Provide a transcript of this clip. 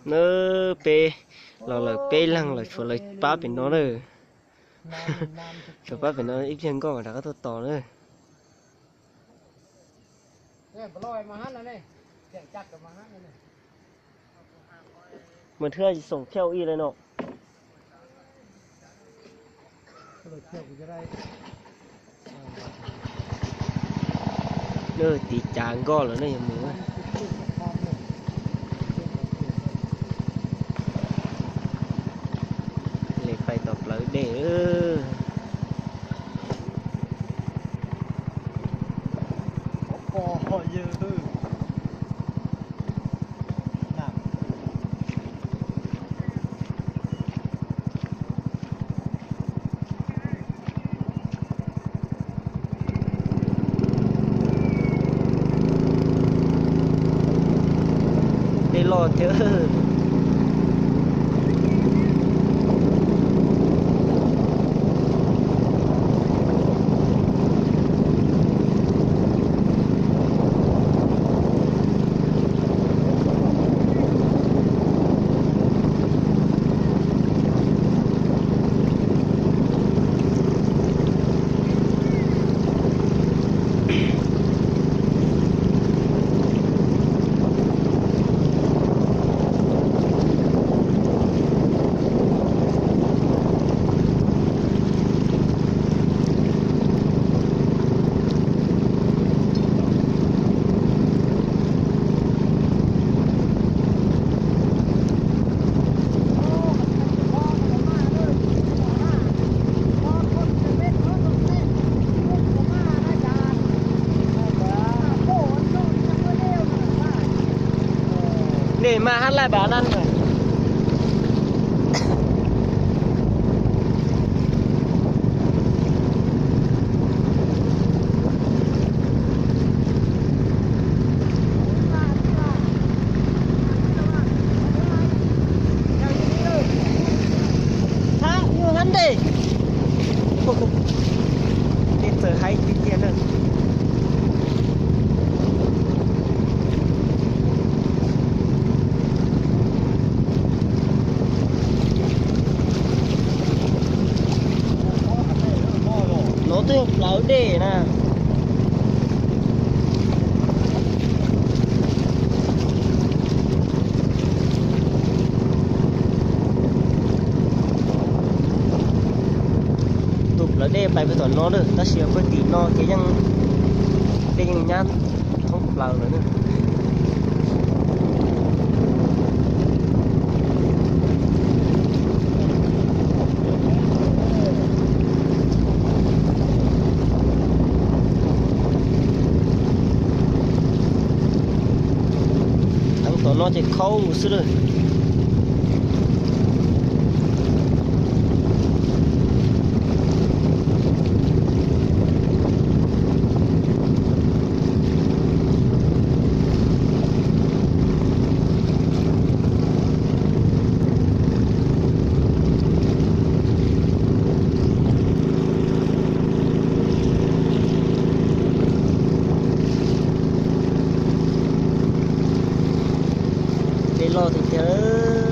Nawb, peb los lawm peb leeg lawm, tshuav lawv pab pem no na. Tshuav pab pem no ib pliag nkoj mam rov qab tuaj tos na. Mas thwb tsis xoom thiaj ua ib li no. Tiv cav nkoj lawm ne, yog mus. Li pais tom plawv dej. Dej loj thiab. Nej mas hab laj npaum no. Hab, nyuj hab ntej. Tej txawm haib tiag tiag na. No twb yog plawv dej na. Tus plawv dej pais puag tom no na, tab sis puag tim no ces yeej, dej yeej nyab thoob plaws lawm na. Teev tom no ces khaub xwb lawm. Dej loj tiag tiag.